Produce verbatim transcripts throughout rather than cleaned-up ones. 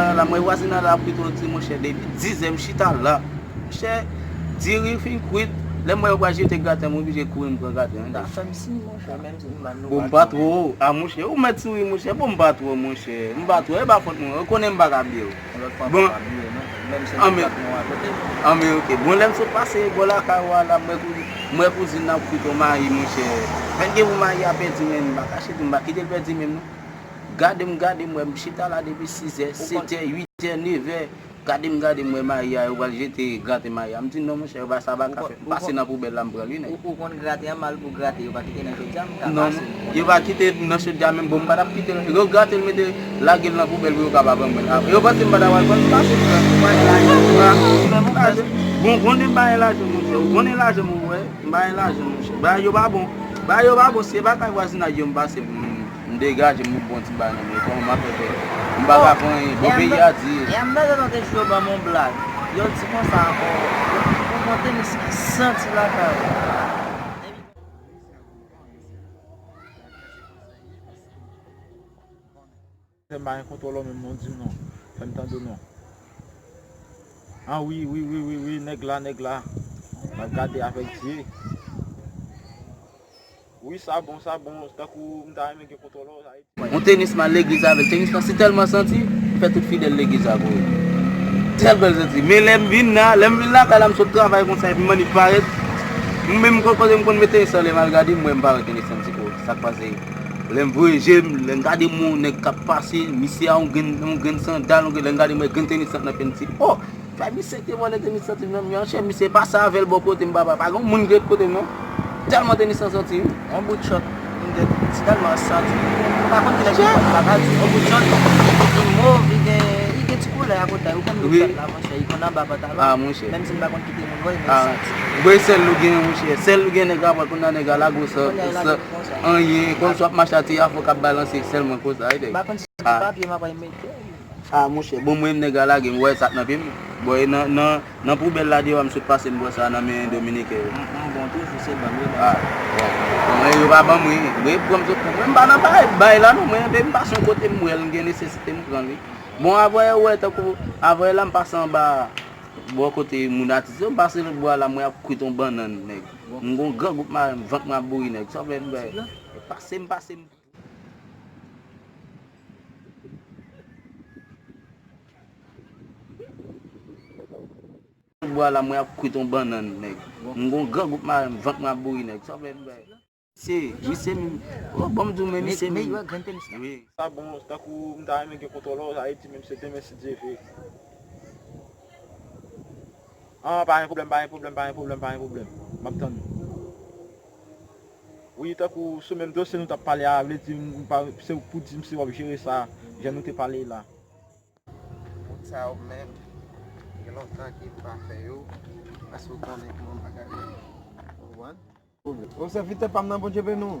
vwazinay la, m wè vwazinay la ap kwit, ou di, monchè, depi dizè m chita la. Monchè, diri fin kwit. Lè m wè yo pral jete gratè, m oblije kouri, m pran gratè an. Sa fè m siy, monchè, menm si m pa nou. Bon, m pa twò. A, monchè, ou mèt souri, monchè. Bon, m pa twò, monchè. M pa twò. E pa fòt mwen. Ou konnen m pa ka byen. Bon. Anmen, ok. Bon, lè m sot pase bò lakay ou a la, m wè kou-, m wè kouzin nan ap kwit yon mayi, monchè. Fèk gen pou mayi a pèdi, men m pa kache tou, m pa kite l pèdi menm, non. Gade m, gade m, wè m chita la depi sizè, setè, uitè, nevè. Gade m, gade m, wè mayi a, yo pral jete gratè mayi a. M di, "Non, monchè, yo pa, sa pa ka fèt." M pase nan poubèl la, m pran li nèt. Ou, ou konn gratè an, m al pou gratè, yo pa kite nan jodi a, m ka pase. Non, yo pa kite nan jodi a menm, bon, m pa t ap kite l. Yo gratè l, mete, lage l nan poubèl pou yo ka pa pran mwen. Yo panse m pa ta pral pran l, m pase l. Bon, konnen m pa gen lajan, monchè. Ou konnen lajan, mwen, wè. M pa gen lajan, monchè. Bagay yo pa bon. Bagay yo pa bon. Se pa kay vwazinaj yo m pase pou m, m degaje m, m bon ti bagay nan men. Kòman m ap fè fè? M pa ka fè anyen. Bon, peyi a di. E m bezwen tande si yo ban m yon blag. Yo di konsa ankò. Ou monte mis ki santi lakay ou. Se m pa gen kontwòl ou menm non, di m non. Fè m tande w non. Ah wi, wi, wi, wi, wi, nèg la, nèg la. M ap gade avèk zye. Wi, sa bon, sa bon. Tankou m ta renmen gen kontwòl ou, sa vle di. Yon tenis m al legliz avè l. Tenis lan si tèlman santi, m fè tout fidèl legliz la kouri. Tèl bèl santi. Men lè m vin la, lè m vin lakay la, m sot travay konsa, epi m annik parèt. M menm kote m konn met tenis lan, lè m al gade, m wè m pa wè tenis lan, m di, "Oh, sa k pase?" Lè m voye je m, lè m gade m wè yon nèg k ap pase, misye a yon grenn, yon grenn sandal, yon grenn, lè m gade m wè grenn tenis lan nan pye m, m di, "Oh, fè misye te vòlè tenis lan ti menm, yon chè misye pase avè l bò kote m, papa, pa gen moun ki ret kote m non." Tèlman tenis lan santi, wi. Yon bout chòt, m gen ti tèlman santi. M pa konn kilè ki pran l la, pa di, yon bout chòt, li mov, li gen, li gen ti koulè a kote, ou konn bout chòt la, monchè, li konn anba pantalon. Ah, monchè. Menm si m pa konn kite moun wè, men santi. Bon, sèl nou gen, monchè. Sèl nou gen nèg la pran, kounye a nèg la lage w san, san anyen. Kòmsi w ap mache atè a, fò w ka balanse sèlman konsa, wi, nèg. M pa konn si se papye m ap al mete. Ah, monchè, bon, mwen menm nèg la lage m, wè sa k nan pye m. Bon, e nan, nan, nan poubèl la deyò a, m sot pase m wè sa nan men Dominiken yo. M, m bon toujou, se ban m yo ban m sa. Ah, bon. Bon, men yo pa ban mwen, mwen pran m sot pran. Mwen m pa nan bagay, bagay la non, mwen, men m pase yon kote m wè l, m gen nesesite m pran li. Bon, avwayè wè tankou, avwayè la m pase anba, bò kote moun atis yo, m pase lòt bò a la, mwen ap kwit yon bannann, nèg. M gon grangou, m, vant mwen ap bouri, nèg. Sa fè m, pase m, pase m. Bwa la, mwen ap kwit yon bannann, nèg. M gon grangou, m, vant mwen ap bouri, nèg. Sa fè m bay. Se, misye m, oh, bon, m di w, men misye m. Wi. Sa bon, tankou m ta renmen gen kontwòl ou, sa vle di menm se demen si Dye vle. Ah, pa gen pwoblèm, pa gen pwoblèm, pa gen pwoblèm, pa gen pwoblèm. M ap tann ou. Wi, tankou sou menm dosye nou t ap pale a, vle di m pa, se pou di m si w ap jere sa, jan nou te pale la. Wout sa yo menm, gen lontan ke m pa fè yo, paske w konnen kòman bagay yo ye. Konprann? O sèvitè pa m nan, Bondye beni w.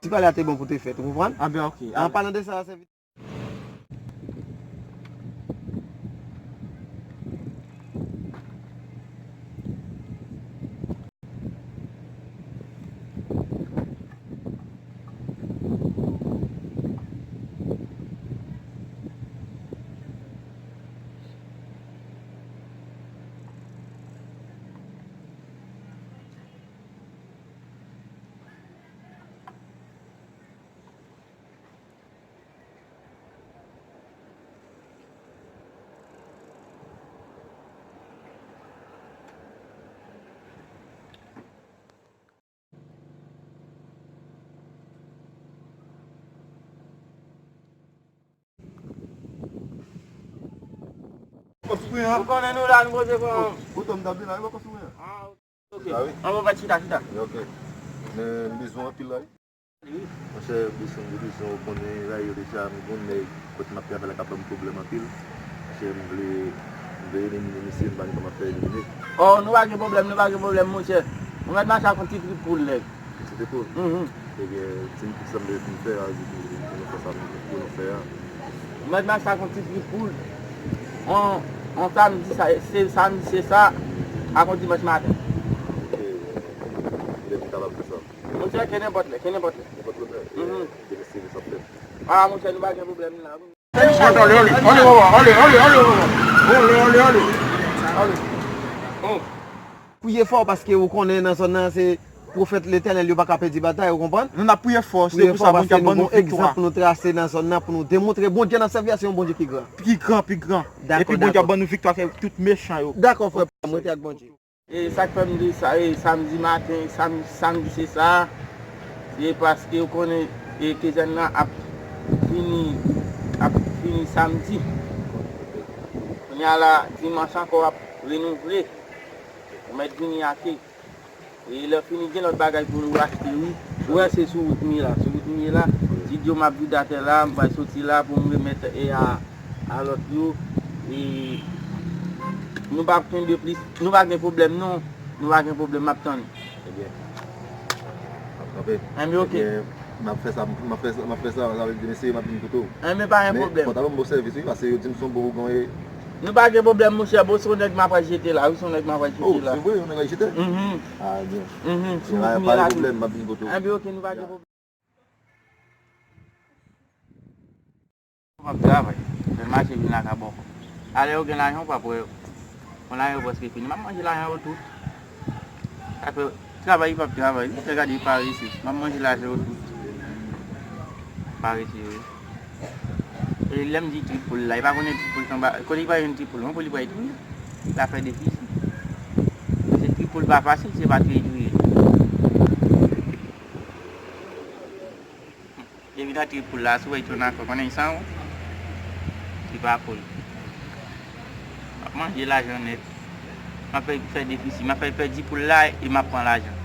Ti pale a te bon pou te fèt, ou konprann? Ah ben, ok. An palan de sa, se Ou konnen nou la, nou poze kò. Otan m t ap vin la, yo pa konstwi an. Ah, ok. Sa wi. An bon, fè chita, chita. Ok. Men m bezwen anpil la wi. Monchè, bezwen, bezwen, ou konnen, la yo deja, m konnen, kote m ap travay la ka ban m pwoblèm anpil. Monchè, m vle, m vle elimine misye, m pa gen kòman fè elimine. Oh, nou pa gen pwoblèm, nou pa gen pwoblèm, monchè. Ou mèt mache ak yon ti trip poul, nèg. Ti trip poul? Mhm. Ebyen, di m ki sa m dwe fin fè a, di m pou nou fè sa pou nou fè a. Mèt mache ak yon ti trip poul. On, on samdi, sa, se samdi, se sa. Ak yon dimanch maten. Ok, lè m kapab fè sa. Monchè, ke nenpòt lè, ke nenpòt lè. Nenpòt lè. Mhm. Demen se sa fèt. Ah, monchè, nou pa gen pwoblèm la. Ale, ale, ale, ale, ale, ale, ale. Ale, ale, ale, ale. Oh. Priye fò, paske ou konnen nan zòn nan se pwofèt Letènèl yo pa ka pèdi batay, ou konprann? Nou n ap priye fò, se pou sa Bondye ap ban nou viktwa. Egzanp pou nou trase nan zòn nan, pou nou demontre Bondye n ap sèvi a se yon Bondye ki gran. Pi gran, pi gran. Epi Bondye ap ban nou viktwa kont tout mechan yo. Dakò, frè, m rete ak Bondye. E sa k fè m di sa, e samdi maten, sam-, samdi se sa, se paske ou konnen, e kezèn nan ap fini, ap fini samdi. Kounye a la, dimanch ankò ap renouvle. Ou mèt vini ake. E lè fini, gen lòt bagay pou nou achte, wi. Ou wè, se sou wout m ye la. Sou wout m ye la. Ti dyo m ap vide atè la, m pral soti la pou m remèt e a, a lòt yo. E nou p ap kenbe plis. Nou pa gen pwoblèm, non. Nou pa gen pwoblèm, m ap tann. Ebyen, m ap kanpe. Enben, oke. Ebyen, m ap fè sa, m ap fè sa, m ap fè sa, sa vle di, mesye, m ap vin kote w. Enben, pa gen pwoblèm. Men, fò w ta ban m bon sèvis, wi, paske yo di m se yon bon ougan ye. Nou pa gen pwoblèm, monchè. Bon, se yon nèg m ap al jete la, wi, se yon nèg m ap al jete la. Oh, se vre, yon nèg al jete? Mhm. Ah, byen. Mhm. Sou wout m ye la tou. Ebyen, pa gen pwoblèm, m ap vin kote w. Enben, oke, nou pa gen pwoblèm. Ou p ap travay. Fè l mache vin lakay bòkò. Alè ou gen lajan, ou p ap wè yo. Bon, lajan yo prèske fini. M ap manje lajan yo tou. Sa fè travay, li p ap travay. Li fè gade parese. M ap manje lajan yo tou. Parese yo. E lè m di trip poul la, li pa konnen trip poul se yon ba-, kote li pral jwenn trip poul, yon poul li pral touye. L ap fè defisi. Se trip poul pa fasil, se pa touye touye. Epi nan trip poul la, si w wè yon afè, konnen sa w, li pa poul. M ap manje lajan nèt. M ap fè, fè defisi, m ap fè pèdi poul la e m ap pran lajan.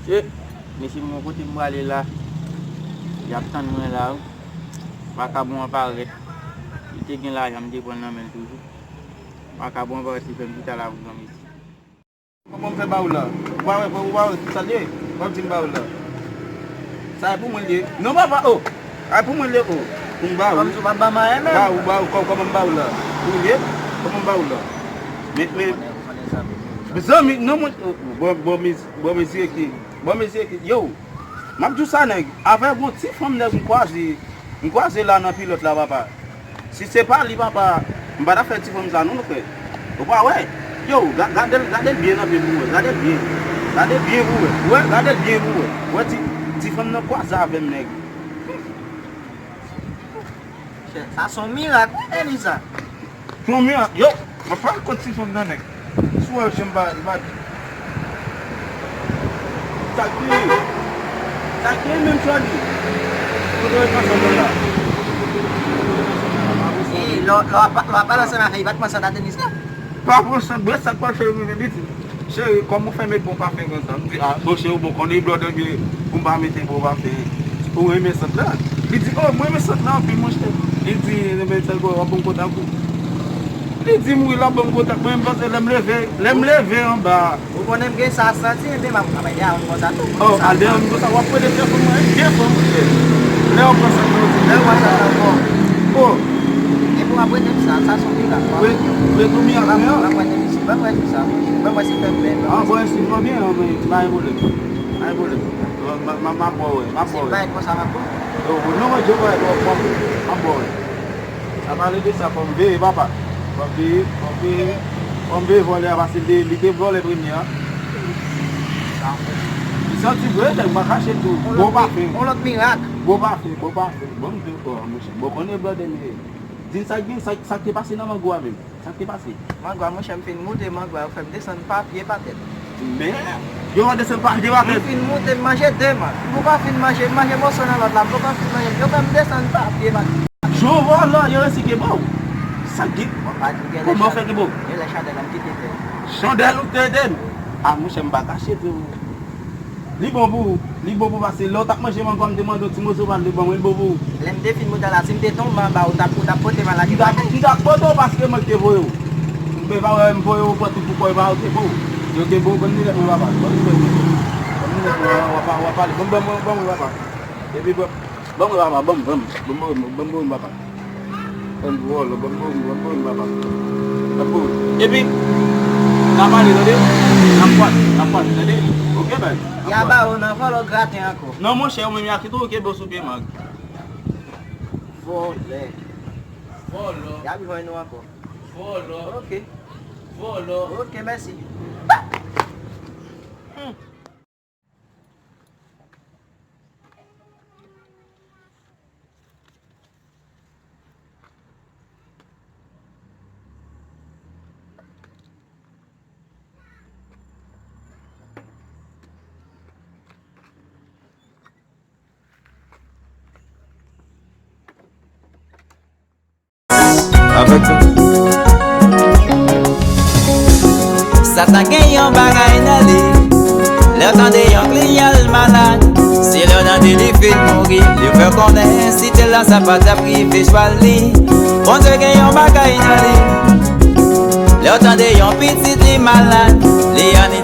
E, mesye, m wè kote m prale la. Y ap tann mwen la, wi. Vakabon an parèt. Li te gen lajan, m te pran l nan men l toujou. Vakabon an parèt, li fè m chita la pou granmesi. Kòman m fè ba ou la? Ou pa wè, ou pa wè sa l ye? W ap di m ba ou la. Sa e pou mwen l ye. Non, papa, oh! A e pou mwen l ye, oh! Pou m ba ou. Kòmsi w pa ban m anyen menm. Ba ou, ba ou, kò-, kòman m ba ou la? Pou l ye? Kòman m ba ou la? Men, men, zanmi, non, mwen, oh, oh, bon, bon, mez-, bon, mesye ki, bon, mesye ki, yo! M ap di w sa, nèg, avèk yon ti fanm, nèg, m kwaze, m kwaze la nan pilòt la, papa. Si se pa li, papa, m pa t ap fè ti fanm sa non, frè. Ou pa wè? Yo, ga-, gade l, gade l byen nan pye pou wè. Gade l byen. Gade l byen pou wè. Ou wè? Gade l byen pou wè. Ou wè ti, ti fanm nan kwaze avè m, nèg. Chè, sa se yon mirak, wi, Denisa. Konbyen? Yo, m ap pale kont ti fanm nan, nèg. Si w wè jan m pa, m pa. Sa k gen? Sa k gen menm, Jòdi? Kote w ret ansanm nan la? Ee, lè w, lè w ap, lè w ap pale ansanm avè l, li pa t pran sant a Denisa? Pa pran sant, brèf, sa k pral fè l rive, li di, Cheri, kòman w fè met bon pafen konsa? M di, a, bon, cheri, bon, konnen blòdè m ye pou m pa mete bon pafen. Ou renmen sant la? Li di, o, mwen renmen sant la anpil, monchè. Li di, renmen sèl bò, w ap ban m kontak ou. Li di m wi, l ap ban m kontak mwen, m panse lè m leve, lè m leve anba. Ou konnen m gen sa santi, enben m ap travay dèyè moun konsa tou. O, al dèyè moun konsa, w ap pede fè pou mwen, byen fò, monchè. Lè w pran sant la, w di. Lè w pran sant la, w pran. O. Epi w ap rete m sa, sa se yon mirak. Rete w mirak, men. W ap rete m isit, ban m wè sou sa. Ban m wè si fè m bèl. An, bon, si m byen, an, men, pa gen pwoblèm. Pa gen pwoblèm. M, m, m, m ap ba w wè, m ap ba w wè. Si m pa gen konsa, m ap ba w. O, non, mwen, Dye, w ap ba w wè. M ap ba w wè. Sa pale de sa, fò m veye, papa. Fò m veye, fò m veye. Fò m veye vòlè a, paske li, li te vòlè premye a. Li santi vre, nèg, m pa kache tou. Bon pafen. On lòt mirak. Bon pafen, bon pafen. Bon, m di w, monchè. Bon, konnen blòdè m ye. Di m sa k gen, sa, sa k te pase nan mango a menm. Sa k te pase? Mango a, monchè, m fin moute mango a, yo fè m desann pa pye pa tèt. Men, yo fè desann pa pye pa tèt. M fin moute, m manje de mank. M poko fin manje, m manje moso nan lòt la, m poko fin manje, yo fè m desann pa pye pa tèt. Jan w vòlè, yo resi ke ba w. Sa k di? Kòman w fè ki bon? Gen lè chandèl la m ki te etèn. Chandèl ou te etèn? A, monchè, m pa kache tou. Li bon pou ou. Li bon pou ou paske lè w t ap manje mangwa m te mande w ti moso pa l te ban mwen, li bon pou ou. Lè m te fin mouda la, si m te tonbe anba, ou t ap, ou t ap pote m al lage m pa kay. M t ap pote w paske mwen ki te voye w. Men pa wè m voye w pran tout pou kò e pa ou te bon. Yo gen bon, ban m linèt mwen papa. Ban m linèt mwen. Ban m linèt mwen, w ap, w ap pale. Ban m, ban m, ban m, ban m, papa. Epi ban, ban mwen papa, ban m, ban m, ban m, ban m, ban m, papa. Ban m vòlò, ban m, ban m, ban m, ban m, papa. Ban m, ban m. Epi, n a pale, tande? N a kwat, n a kwat, tande? Oke, bèl. Y a ba ou nan vòlò graten ankò. Non, monchè, ou menm y a kite ou kenbe w sou pye, Mag. Vòlè. Vòlò. Y a viv ann nou ankò. Vòlò. Oke. Vòlò. Oke, mèsi. Hmm. Avèk sa. Sa ta gen yon bagay nan li. Lè w tande yon kliyan l malad, se lè w tande li fin mouri. Yo fè konnen si te la sa pa t ap rive chwa li. Bondye gen yon bagay nan li. Lè w tande yon pitit li malad, li annik